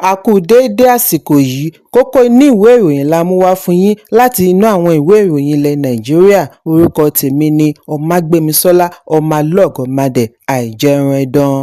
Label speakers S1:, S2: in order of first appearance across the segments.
S1: A kú déédé àsìkò yìí. Kókó inú ìwé ìròyìn la mú wá fún yín láti inú àwọn ìwé ìròyìn ilẹ̀ Nàìjíríà. Orúkọ tèmi ni Ọmágbémisọ́lá Ọmọlọ́gọ̀mádẹ Àìjẹunẹdàn.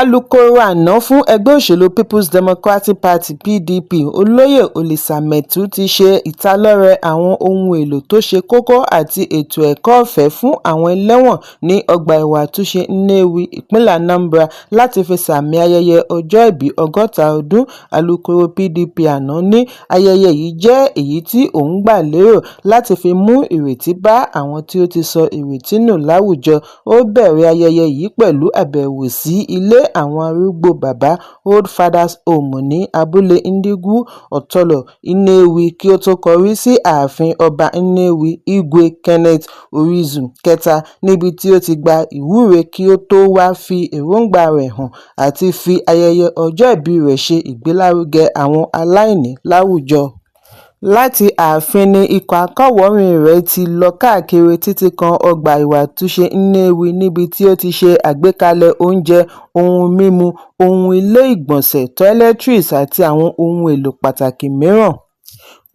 S1: Alūkkóró àná fún ẹgbẹ́ òṣèlú Peoples Democratic Party (PDP), Olóyè Olisa Metuh ti ṣe ìtalọ́rẹ àwọn ohun èèlò tó ṣe kókó àti ètò ẹ̀kọ́ ọ̀fẹ́ fún àwọn ẹlẹ́wọ̀n ní ọgbà ẹ̀wọ̀n àtúnṣe Nnewi, ìpínlẹ̀ Anambra, láti fi sààmì ayẹyẹ ọjọ́ ìbí 60 ọdún. Alūkkóró PDP àná ní ayẹyẹ yìí jẹ́ èyí tí òun gbà lérò láti fi mú ìrètí bá àwọn tí ó ti sọ ìrètí nù láwùjọ. Ó bẹ̀rẹ̀ ayẹyẹ yìí pẹ̀lú àbẹ̀wò sí ilé àwọn arúgbó Baba Old Fathers Home ní abúlé Ndiigwe Otolo, Nnewi, kí ó tó kọrí sí ààfin Ọba Nnewi, Igwe Kenneth Orizu Kẹta, níbi tí ó ti gba ìwúre kí ó tó wáá fi èròǹgbà rẹ̀ hàn àti fi ayẹyẹ ọjọ́ ìbí rẹ̀ ṣe ìgbélárugẹ àwọn aláìní láwùjọ. Láti ààfin ni ikọ̀ akọ̀wòrìn rẹ̀ ti lọ káàkiri títí kan ọgbà ẹ̀wọ̀n àtúnṣe Nnewi níbi tí ó ti ṣe àgbékalẹ̀ oúnjẹ, ohun mímu, ohun ilé ìgbọ̀nsẹ̀ (toiletries) àti àwọn ohun èèlò pàtàkì mìíràn.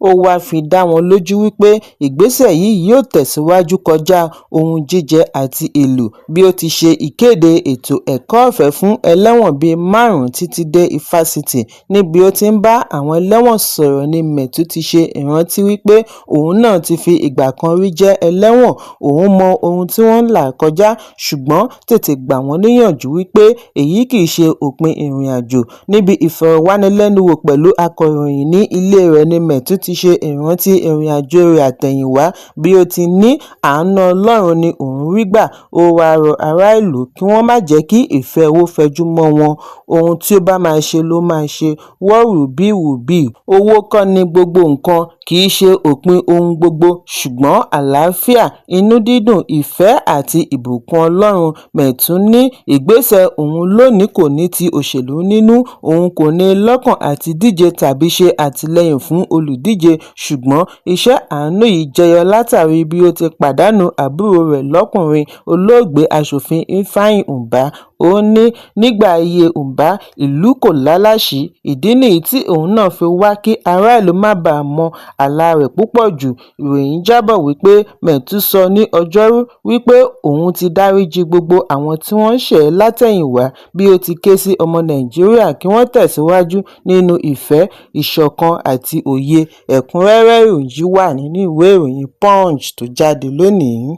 S1: Ó wáá fi dá wọn lójú wípé ìgbésẹ̀ yìí yóò tẹ̀síwájú kọjá ohun jíjẹ àti èèlò bí ó ti ṣe ìkéde ètò ẹ̀kọ́ ọ̀fẹ́ fún ẹlẹ́wọ̀n bíi márùn-ún títí dé ifásitì. Níbi ó ti ń bá àwọn ẹlẹ́wọ̀n sọ̀rọ̀ ní Metuh ti ṣe ìrántí wípé òun náà ti fi ìgbà kan rí jẹ́ ẹlẹ́wọ̀n, òun mọ ohun tí wọ́n ń là kọjá, ṣùgbọ́n tètè gbà wọ́n níyànjú wípé èyí kìí ṣe òpin ìrìnàjò. Níbi ìfọ̀rọ̀wánilẹ́nuwò pẹ̀lú akọ̀ròyìn ní ilé rẹ̀ ní Metuh ti ṣe ìrántí ìrìnàjò rẹ̀ àtẹ̀yìnwá bí ó ti ní àánú Ọlọ́run ni òun rí gbà. Ó wáá rọ aráàlú kí wọ́n má jẹ́ kí ìfẹ́ owó fẹjú mọ́ wọn, ohun tí ó bá máa ṣe ló máa ṣe, what will be will be. Owó kọ́ ni gbogbo nǹkan, kì í ṣe òpin ohun gbogbo, ṣùgbọ́n àlàáfíà, inú dídùn, ìfẹ́ àti ìbùkún Ọlọ́run. Metuh ní ìgbésẹ̀ òun lónìí kò ní ti òṣèlú nínú, òun kò ní i lọ́kàn àti díje tàbí ṣe àtìlẹ́yìn fún olùdíje, ṣùgbọ́n iṣẹ́ àánú yìí jẹyọ látàrí bí ó ti pàdánù àbúrò rẹ̀ lọ́kùnrin, olóògbé Aṣòfin Ifeanyi Ubah. Ó ní nígbà ayé Ubah, ìlú kò lálàáṣì, ìdí nìyí tí òun náà fi wá kí aráàlú má bàa mọ ààlà rẹ̀ púpọ̀ jù. Ìròyìn jábọ̀ wípé Metuh sọ ní Ọjọ́rú wípé òun ti dariji gbogbo àwọn tí wọ́n ṣẹ̀ ẹ́ látẹ̀yìnwá bí ó ti ké sí ọmọ Nàìjíríà kí wọ́n tẹ̀síwájú nínú ìfẹ́, ìṣọ̀kan àti òye. Ẹ̀kúnrẹ́rẹ́ ìròyìn yìí wà nínú ìwé ìròyìn Punch tó jáde lónìí.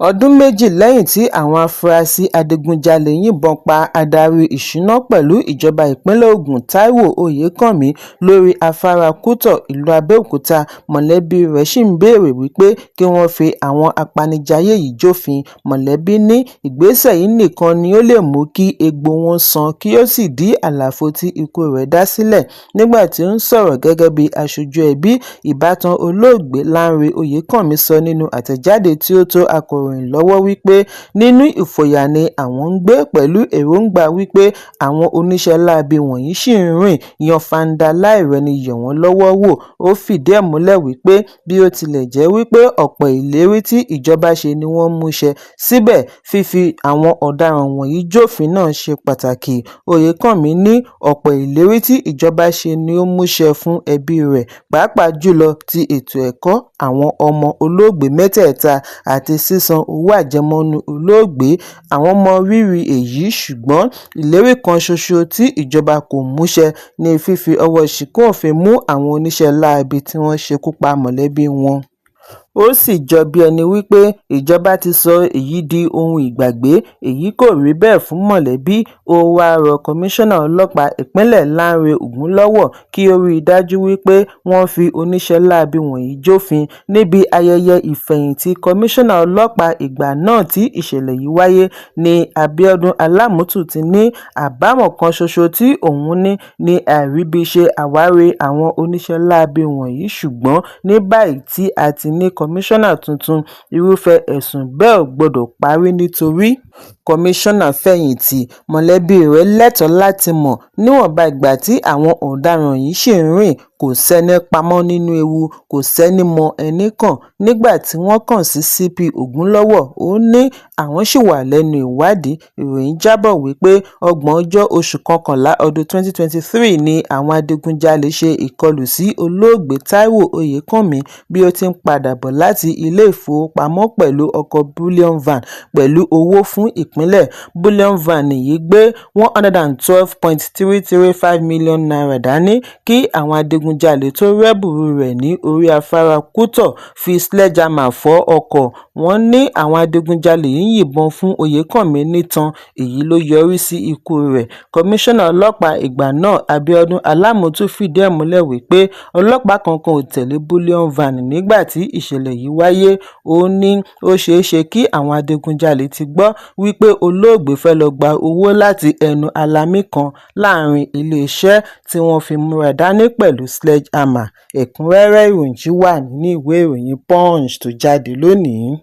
S1: Ọdún méjì lẹ́yìn tí àwọn afurasí adigunjalè yìnbọn pa adarí ìṣúná pẹ̀lú ìjọba ìpínlẹ̀ Ògùn Taiwo Oyèkánmi lórí afárá Kútọ̀, ìlú Abẹ́òkúta, mọ̀lẹ́bí rẹ̀ sì ń béèrè wípé kí wọ́n fi àwọn apanijayé yìí jófin. Mọ̀lẹ́bí ní ìgbésẹ̀ yìí nìkan ni ó lè mú kí egbò wọn sàn kí ó sì dí àlàfo tí ikú rẹ̀ dá sílẹ̀. Nígbà tí ó ń sọ̀rọ̀ gẹ́gẹ́ bí aṣojú ẹbí, ìbátan olóògbé Lánrè Oyèkánmi sọ nínú àtẹ̀jáde tí ó tó akọ̀ròyìn lọ́wọ́ wípé nínú ìfòyà ni àwọn ń gbé pẹ̀lú èròńgbà wípé àwọn oníṣẹ́ láabi wọ̀nyí ṣì ń rìn yanfanda láì rẹ́ni yẹ̀ wọ́n lọ́wọ́ wò. Ó fìdí ẹ̀ múlẹ̀ wípé bí ó tilẹ̀ jẹ́ wípé ọ̀pọ̀ ìlérí tí ìjọba ṣe ni wọ́n mú ṣẹ, síbẹ̀ fífi àwọn ọ̀daràn wọ̀nyí jófin náà ṣe pàtàkì. Oyèkánmi ní ọ̀pọ̀ ìlérí tí ìjọba ṣe ni ó mú ṣẹ fún ẹbí rẹ̀, pàápàá jùlọ ti ètò ẹ̀kọ́ àwọn ọmọ olóògbé mẹ́tẹ̀ẹ̀ta àti sísan owó àjẹmọ́nú olóògbé. Àwọn mọ rírì èyí, ṣùgbọ́n ìlérí kan ṣoṣo tí ìjọba kò mú ṣẹ ní fífi ọwọ́ ṣìkún òfin mú àwọn oníṣẹ́ láabi tí wọ́n ṣekú pa mọ̀lẹ́bí wọn. Ó sì jọ bí ẹni wípé ìjọba ti sọ èyí di ohun ìgbàgbé, èyí kò rí bẹ́ẹ̀ fún mọ̀lẹ́bí. Ó wáá rọ Komisanna ọlọ́pàá ìpínlẹ̀ Lánrẹ Ògúnlọ́wọ́ kí ó rí i dájú wípé wọ́n fi oníṣẹ́ láabi wọ̀nyí jófin. Níbi ayẹyẹ ìfẹ̀yìntì Komisanna ọlọ́pàá ìgbà náà tí ìṣẹ̀lẹ̀ yìí wáyé ní Abiodun Alámùtù ti ní àbámọ̀ kan ṣoṣo tí òun ní ní àìríbi ṣe àwárí àwọn oníṣẹ́ láabi wọ̀nyí, ṣùgbọ́n ní báyìí tí a ti ní komisanna tuntun, irúfẹ́ ẹ̀sùn bẹ́ẹ̀ ò gbọ́dọ̀ parí nítorí Kọmíṣánná fẹ̀yìntì mọ̀lẹ́bí rẹ̀ lẹ́tọ̀ọ́ láti mọ̀ níwọ̀nba ìgbà tí àwọn ọ̀daràn yìí ṣì ń rìn, kò sẹ́ni pamọ́ nínú ewu, kò sẹ́ni mọ ẹnì kan. Nígbà tí wọ́n kàn sí CP Ogunlọ́wọ̀, ó ní àwọn ṣì wà lẹ́nu ìwádìí. Ìròyìn jábọ̀ wípé ògbóǹjọ́ oṣù kọkànlá ọdún 2023 ni àwọn adigunjalè ṣe ìkọlù sí olóògbé Taiwo Oyèkánmi bí ó ti ń padà bọ̀ láti ilé-ìfowópamọ́ pẹ̀lú ọkọ̀ bullion van pẹ̀lú owó fún ìpínlẹ̀. Bullion van yìí gbé ₦112.335 million dání kí àwọn adigunjalè tóó rẹ́bùrú rẹ̀ ní orí afárá Kuto fi sledgehammer fọ́ ọkọ̀. Wọ́n ní àwọn adigunjalè yìí yìnbọn fún Oyèkánmi nítan, èyí ló yọrí sí ikú rẹ̀. Kọmíṣánná ọlọ́pàá ìgbà náà, Abiodun Alamotù, fìdí ẹ̀ múlẹ̀ wípé ọlọ́pàá kankan ò tẹ̀lé bullion van nígbà tí ìṣẹ̀lẹ̀ yìí wáyé. Ó ní ó ṣeé ṣe kí àwọn adigunjalè ti gbọ́ wípé olóògbé fẹ́ lọ́ọ́ gba owó láti ẹnu alamí kan láàrin iléeṣẹ́ tí wọ́n fi múra dání pẹ̀lú sledgehammer. Ẹ̀kúnrẹ́rẹ́ ìròyìn yìí wà nínú ìwé ìròyìn Punch tó jáde lónìí.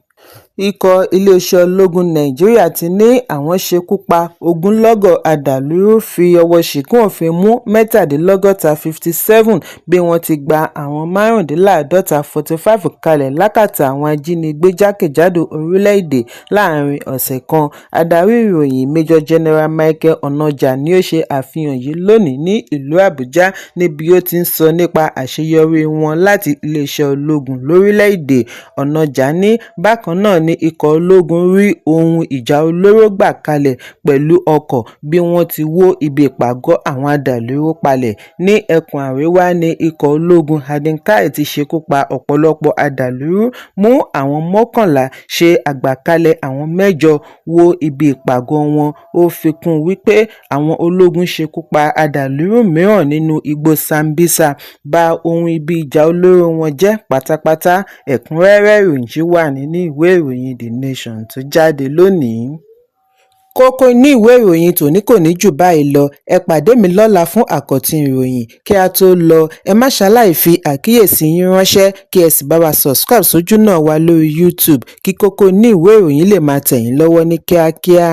S1: Ikọ̀ iléeṣẹ́ ológun Nàìjíríà ti ní àwọn ṣekú pa ogunlọ́gọ̀ adàlúrú, fi ọwọ́ ṣìkún òfin mú mẹ́tàdínlọ́gọ́ta 57 bí wọ́n ti gba àwọn márùndínláàádọ́ta 45 kalẹ̀ lákàtà àwọn ajínigbé jákèjádò orílẹ̀-èdè láàrin ọ̀sẹ̀ kan. Adarí ìròyìn Major General Michael Onoja ni ó ṣe àfihàn yìí lónìí ní ìlú Àbújá níbi ó ti ń sọ nípa àṣeyọrí wọn láti iléeṣẹ́ ológun lórílẹ̀-èdè. Onoja ní bákan náà ni ikọ̀ ológun rí ohun ìjà olóró gbà kalẹ̀ pẹ̀lú ọkọ̀ bí wọ́n ti wó ibi ìpàgọ́ àwọn adàlúrú palẹ̀. Ní ẹkùn àríwá ní ikọ̀ ológun Hadin Kai ti ṣekú pa ọ̀pọ̀lọpọ̀ adàlúrú, mú àwọn 11, ṣe àgbàkalẹ̀ àwọn 8, wó ibi ìpàgọ́ wọn. Ó fi kún un wípé àwọn ológun ṣekú pa adàlúrú mìíràn nínú igbó Sambisa, ba ohun ibi ìjà olóró wọn jẹ́ pátápátá. Ẹ̀kúnrẹ́rẹ́ ìròyìn yìí wà nínú ìwé ìròyìn The Nation tó jáde lónìí. Kókó inú ìwé ìròyìn tòní kò ní jù báyìí lọ. Ẹ pàdé mi lọ́la fún àkọ́tún ìròyìn. Kí a tó lọ, ẹ má ṣaláì fi àkíyèsí yín ránṣẹ́, kí ẹ sì bá wa subscribe sójúnà wa lórí YouTube kí kókó inú ìwé ìròyìn lè máa tẹ̀ yín lọ́wọ́ ní kíákíá.